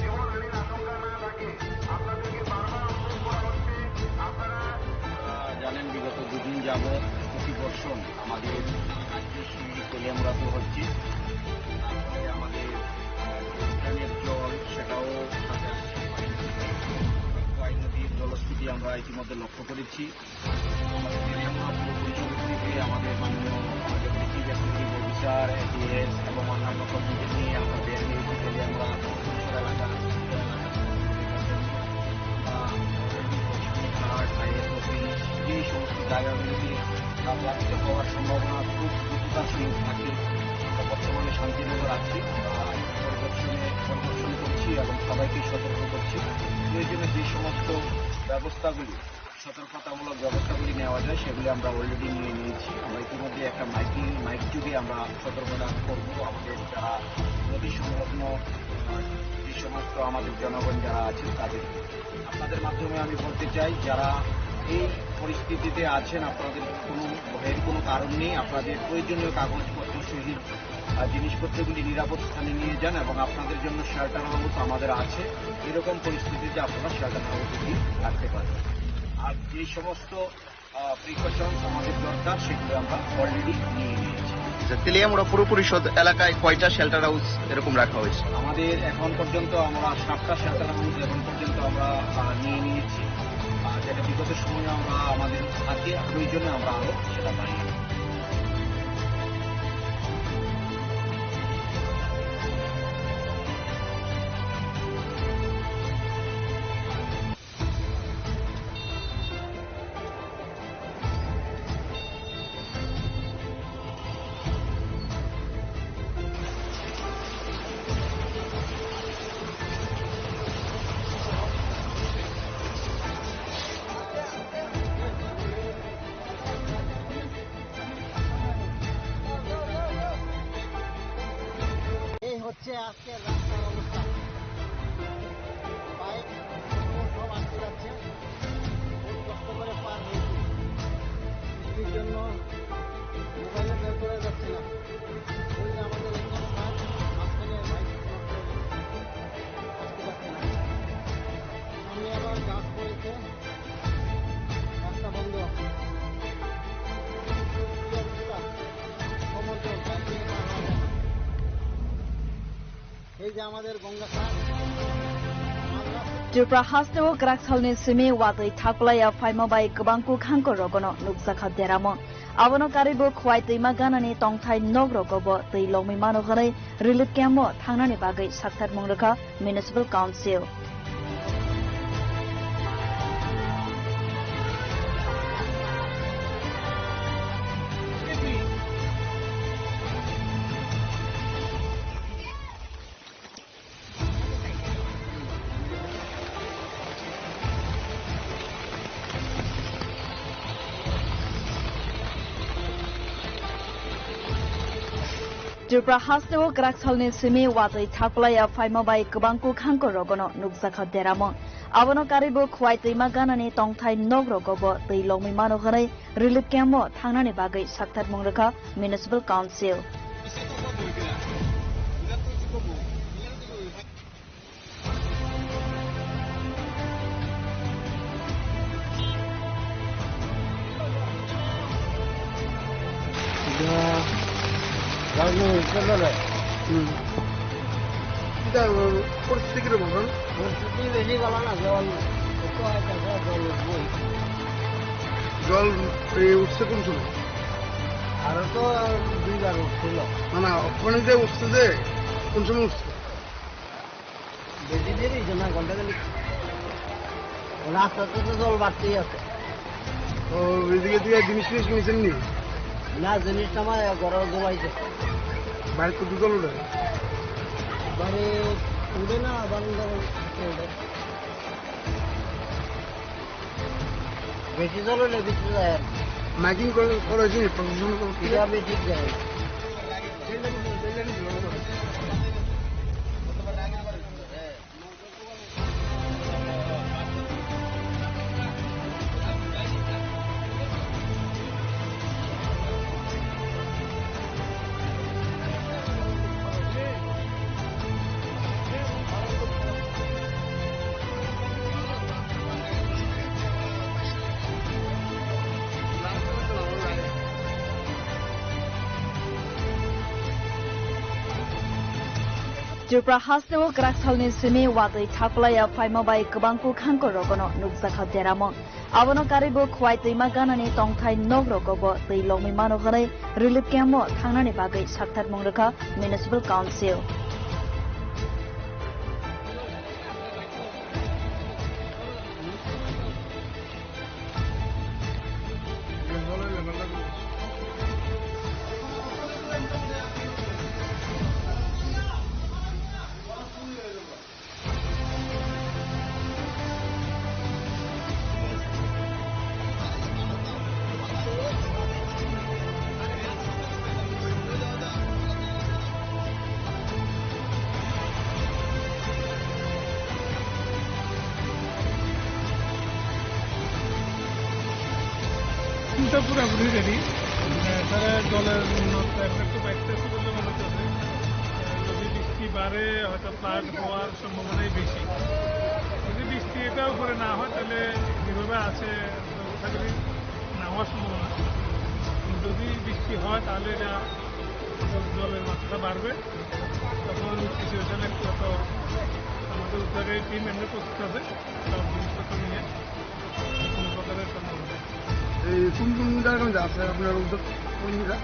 জীবনহানির আশঙ্কা না থাকে। আপনাদেরকে বারবার অনুরোধ করা হচ্ছে, আপনারা আপনারা জানেন, বিগত দুদিন যাবৎ অতি বর্ষণ আমাদের রাজ্যের শিলিগুড়ি তেলিয়ামুড়াতে হচ্ছে। তারপরে আমাদের, আহ, যে উদ্যানের জল, সেটাও সাথে আসছে। খোয়াই নদীর জলস্থিতি আমরা ইতিমধ্যে লক্ষ্য করেছি। আমাদের তেলিয়ামুড়া পৌর পরিষদের থেকে আমাদের মাননীয়, আহ, deputy chief executive officer, ADS এবং অন্যান্য কর্মীদের নিয়ে আমরা বের হয়েছি তেলিয়ামুড়া পৌর পরিষদ এলাকা, এলাকা। আমরা already প্রশাসনিক ঘাট, আইএস অফিস, এই সমস্ত জায়গাগুলিতে, আহ, প্লাবিত হওয়ার সম্ভাবনা খুব দ্রুততার সহিত থাকে। আমরা বর্তমানে শান্তিনগর আছি, আমরা পরিদর্শনে, পরিদর্শন করছি এবং সবাইকে সতর্ক করছি। প্রয়োজনে যে সমস্ত ব্যবস্থাগুলি, সতর্কতামূলক ব্যবস্থাগুলি নেওয়া যায়, সেগুলি আমরা already নিয়ে নিয়েছি। আমরা ইতিমধ্যে একটা মাইকিং, মাইক যোগে আমরা সতর্কতা করব আমাদের যারা নদী সংলগ্ন, আহ, যে সমস্ত আমাদের জনগণ যারা আছেন তাদেরকে। আপনাদের মাধ্যমে আমি বলতে চাই, যারা এই পরিস্থিতিতে আছেন, আপনাদের কোনো ভয়ের কোনো কারণ নেই। আপনাদের প্রয়োজনীয় কাগজপত্র সহিত, আহ, জিনিসপত্রগুলি নিরাপদ স্থানে নিয়ে যান এবং আপনাদের জন্য শেল্টার হাউস আমাদের আছে। এরকম পরিস্থিতিতে আপনারা শেল্টার হাউসে গিয়ে থাকতে পারবেন। আর যে সমস্ত, আহ, প্রিকশনস আমাদের দরকার, সেগুলো আমরা অলরেডি নিয়ে নিয়েছি। আচ্ছা, তেলিয়ামুড়া পৌর পরিষদ এলাকায় কয়টা শেল্টার হাউস এরকম রাখা হয়েছে? আমাদের এখন পর্যন্ত আমরা সাতটা শেল্টার হাউস এখন পর্যন্ত আমরা, আহ, নিয়ে নিয়েছি। আর যেটা বিগত সময়ে আমরা আমাদের হাতে প্রয়োজনে আমরা আরও সেটা বাড়িয়ে দেব। আজকের রাস্তার অবস্থা, বাইক সব আটকে যাচ্ছে, খুব কষ্ট করে পার হয়েছি। বৃষ্টির জন্য মোবাইলে বের করা যাচ্ছে না। ওই যে আমাদের একজন স্যার মাঝখানে বাইক আটকে যাচ্ছে না। সামনে আবার গাছ পড়েছে, রাস্তা বন্ধ। কি অবস্থা? সমুদ্র বাইক নিয়ে পার হওয়া যায় না। এই যে আমাদের গঙ্গা স্যার, আমরা Tripura hasteo kwrak salni simi watwi thakplai ya phaima bai kwbang kwkhang kwrwgono nukjakha deramung. Abono karwibo Khowai twima ganani tongthai nok rogo bo twi longwi mano hwnwi relief camp o thangnani bagwi sakthar mung rwkha Municipal Council. Tripura hasteo kwrak salni simi watwi thakplai ya phaima bai kwbang kwkhang kwrwgono nukjakha deramung. Abono karwibo Khowai twima ganani tongthai nok rogo bo twi longwi mano hwnwi relief camp o thangnani bagwi sakthar mung rwkha Municipal Council. Hmm. Kita, uh, পরিস্থিতি কিরকম এখন? পরিস্থিতি বেশি ভালো না, জল, একটু হয়তো জল উঠবই। জল, এই, উঠছে কোন সময়? আরো তো দুইবার উঠছিল। না, না, ওখানে যে উঠছে যে, কোন সময় উঠছে? বেশি দেরি হইছে না, ঘন্টা খানিক। রাস্তাতে তো জল বাড়তেই আছে। ও, এদিকে দিয়ে জিনিস ফিনিস নিছেন নি? না, জিনিস আমার ঘরে জমাইছে। বাড়িতে তো জল উঠে? বাড়ি উঠে না, বারান্দা উঠে। বেশি জল হইলে বেশি যায় আর কি। মাইকিং করে, করা হয়েছে নি? প্রশাসন করে? এটা আমি ঠিক জানি না। Tripura hasteo kwrak salni simi watwi thakplai ya phaima bai kwbang kwkhang kwrwgono nukjakha deramung. Abono karwibo Khowai twima ganani tongthai nok rogo bo twi longwi mano hwnwi relief camp o thangnani bagwi sakthar mung rwkha Municipal Council. চিন্তা পুরাপুরি রেডি। মানে, তারা জলের উন্নত একটা একটু বাইকটা আছে বলে মনে হচ্ছে। যদি বৃষ্টি বাড়ে, হয়তো ফ্লাড হওয়ার সম্ভাবনাই বেশি। যদি বৃষ্টি এটার উপরে না হয়, তাহলে যেভাবে আছে, আশা করি না হওয়ার সম্ভাবনা। যদি বৃষ্টি হয়, তাহলে এটা জলের মাত্রা বাড়বে, তখন সিচুয়েশন একটু হয়তো আমাদের উদ্ধারের টিম এমনি প্রস্তুত আছে সব জিনিসপত্র নিয়ে। কোনো প্রকারের সম্ভাবনা নেই। এই কোন কোন জায়গায় আছে আপনার উদ্ধার কর্মীরা?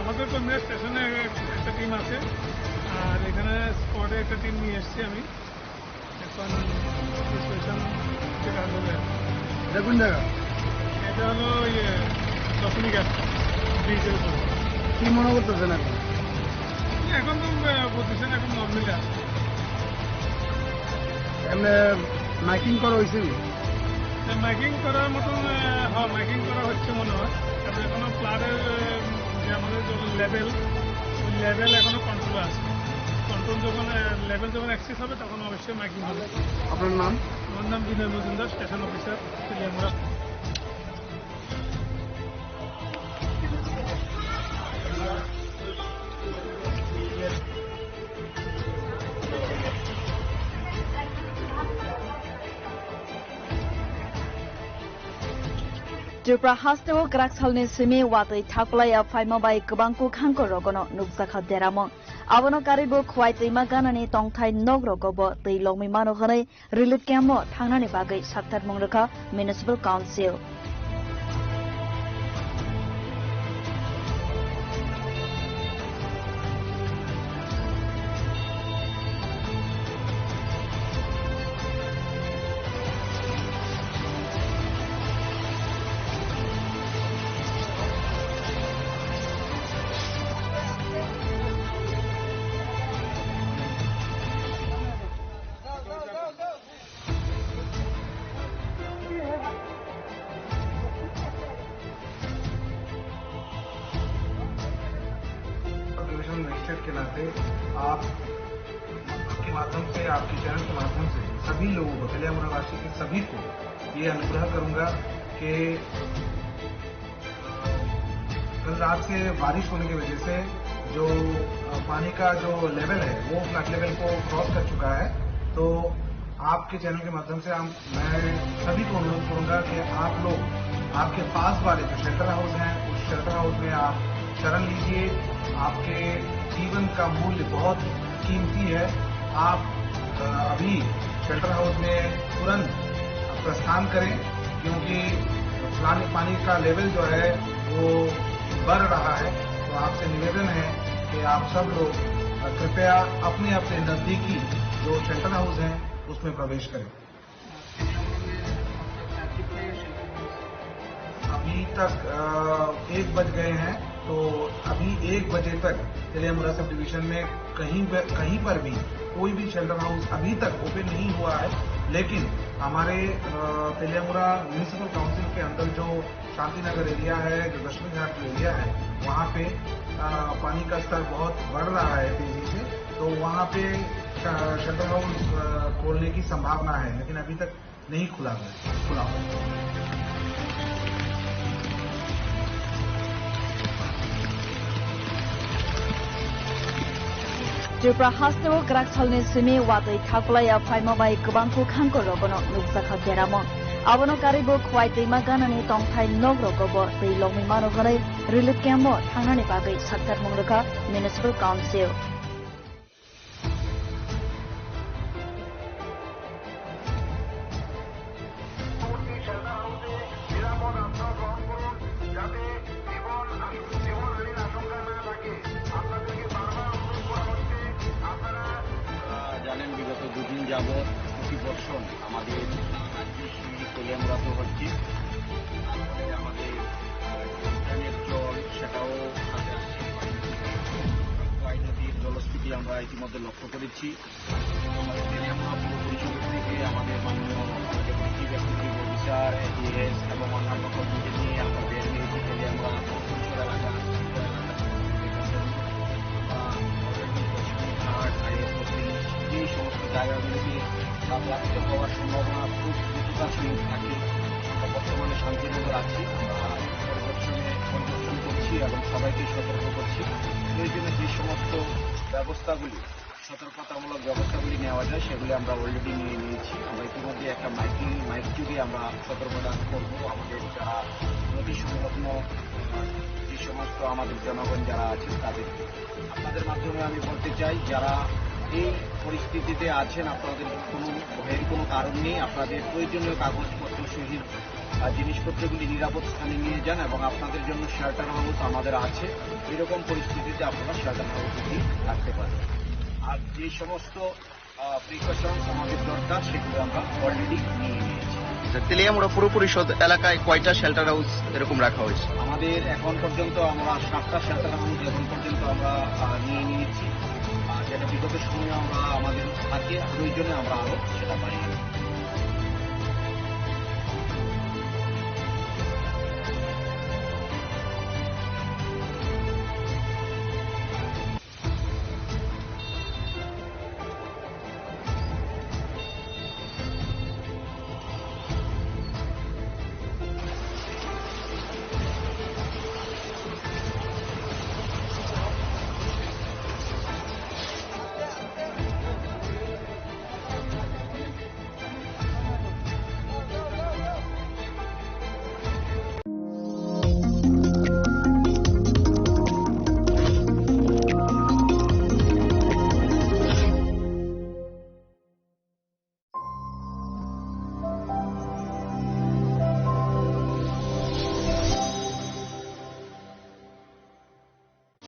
আমাদের কর্মীরা স্টেশনে একটা টিম আছে, আর এখানে স্পটে একটা টিম নিয়ে এসেছি আমি। এখন সিচুয়েশন চেক আন্ডারে আছে। এটা কোন জায়গা? এটা হলো ইয়ে, দশমী ঘাট ব্রিজের উপর। কি মনে করতেছেন এখন? এখন তো, আহ, পজিশন এখন নর্মালি আছে। এমনি মাইকিং করা হয়েছে নি? হ্যাঁ, মাইকিং করার মতন, আহ, হ্যাঁ, মাইকিং করা হচ্ছে মনে হয়। কারণ এখনো ফ্লাডের, আহ, যে আমাদের যে লেভেল, ওই লেভেল এখনো কন্ট্রোলে আছে। কন্ট্রোল যখন, আহ, লেভেল যখন এক্সিড হবে, তখন অবশ্যই মাইকিং হবে। আপনার নাম? আমার নাম Binoy Majumdar, station officer, Teliamura. Tripura hasteo kwrak salni simi watwi thakphlai ya phaima bai kwbang kwkhangko rogono nukjakha deramung. Abono karwi bo Khwai twima ganani tongthai nok rogo bo twi longwi mano hwnwi relief camp o thangnani bagwi saktarmung rwkha Municipal Council. Division magistrate के नाते आप, आपके माध्यम से, आपके चैनल के माध्यम से सभी लोगों को, तेलियामुड़ा वासी के सभी को ये अनुग्रह करूंगा कि कल रात से बारिश होने की वजह से जो, अ, पानी का जो लेवल है, वो फ्लड लेवल को क्रॉस कर चुका है। तो आपके चैनल के माध्यम से हम, मैं सभी को अनुरोध करूंगा कि आप लोग आपके पास वाले जो शेल्टर हाउस हैं, उस शेल्टर हाउस में आप शरण लीजिए। आपके जीवन का मूल्य बहुत कीमती है। आप, अ, अभी शेल्टर हाउस में तुरंत प्रस्थान करें, क्योंकि पानी, पानी का लेवल जो है, वो बढ़ रहा है। तो आपसे निवेदन है कि आप सब लोग, अ, कृपया अपने, अपने नज़दीकी जो शेल्टर हाउस हैं, उसमें प्रवेश करें। अभी तक, अ, एक बज गए हैं, तो अभी एक बजे तक तेलियामुड़ा सब डिवीजन में कहीं ब-, कहीं पर भी कोई भी शेल्टर हाउस अभी तक ओपन नहीं हुआ है। लेकिन हमारे, अ, तेलियामुड़ा म्युनिसिपल काउंसिल के अंदर जो शांति नगर एरिया है, जो दक्षिण घाट जो एरिया है, वहाँ पे, अ, पानी का स्तर बहुत बढ़ रहा है तेजी से, तो वहाँ पे श-, शेल्टर हाउस, अ, खोलने की संभावना है, लेकिन अभी तक नहीं खुला हुआ है, खुला हुआ है। Tripura hasteo kwrak salni simi watwi thakphlai ya phaima bai kwbang kwkhangko rogono nukjakha deramung. Abono karwi bo Khwai twima ganani tongthai nok rogo bo twi longwi mano hwnwi relief camp o thangnani bagwi saktarmung rwkha Municipal Council. পরবর্তী শেল্টার হাউসে নিরাপদ আশ্রয় গ্রহণ করুন, যাতে জীবন আশ-, জীবনহানির আশঙ্কা না থাকে। আপনাদেরকে বারবার অনুরোধ করা হচ্ছে, আপনারা, আহ, জানেন, বিগত দুদিন যাবৎ অতি বর্ষণ আমাদের রাজ্যের সঙ্গে তেলিয়ামুড়াতে হচ্ছে। তারপরে আমাদের, আহ, ড্রেনের জল, সেটাও সাথে আসছে। খোয়াই নদীর জলস্থিতি আমরা ইতিমধ্যে লক্ষ্য করেছি। আমাদের তেলিয়ামুড়া পৌর পরিষদ থেকে আমাদের মাননীয় আমাদের ডিস্ট্রিক্ট এক্সিকিউটিভ অফিসার, এডিএস এবং অন্যান্য কর্মীদের নিয়ে আমরা বের হয়েছি তেলিয়ামুড়া পৌর পরিষদ এলাকা, শিল্প এলাকা, আমরা অলরেডি দশমী ঘাট, আইএস অফিস, এই সমস্ত জায়গাগুলিতে প্লাবিত হওয়ার সম্ভাবনা খুব উচ্চতার সহিত থাকে। আমরা বর্তমানে শান্তিনগর আছি, আমরা পরিদর্শনে, পরিদর্শন করছি এবং সবাইকে সতর্ক করছি। প্রয়োজনে যে সমস্ত ব্যবস্থাগুলি, সতর্কতামূলক ব্যবস্থাগুলি নেওয়া যায়, সেগুলি আমরা অলরেডি নিয়ে নিয়েছি। আমরা ইতিমধ্যে একটা মাইকিং, মাইক যোগে আমরা সতর্কতা করব আমাদের যারা নদী সংলগ্ন, আহ, যে সমস্ত আমাদের জনগণ যারা আছেন তাদেরকে। আপনাদের মাধ্যমে আমি বলতে চাই, যারা এই পরিস্থিতিতে আছেন, আপনাদের কোনো ভয়ের কোনো কারণ নেই। আপনাদের প্রয়োজনীয় কাগজপত্র সহিত, আহ, জিনিসপত্রগুলি নিরাপদ স্থানে নিয়ে যান এবং আপনাদের জন্য শেল্টার হাউস আমাদের আছে। এরকম পরিস্থিতিতে আপনারা শেল্টার হাউসে গিয়ে থাকতে পারেন। আর যে সমস্ত, আহ, প্রিকশনস আমাদের দরকার, সেগুলো আমরা অলরেডি নিয়ে নিয়েছি। আচ্ছা, তেলিয়ামুড়া পৌর পরিষদ এলাকায় কয়টা শেল্টার হাউস এরকম রাখা হয়েছে? আমাদের এখন পর্যন্ত আমরা সাতটা শেল্টার হাউস এখন পর্যন্ত আমরা, আহ, নিয়ে নিয়েছি। আর যেটা বিগত সময়ে আমরা আমাদের থাকে, প্রয়োজনে আমরা আরও সেটা বাড়িয়ে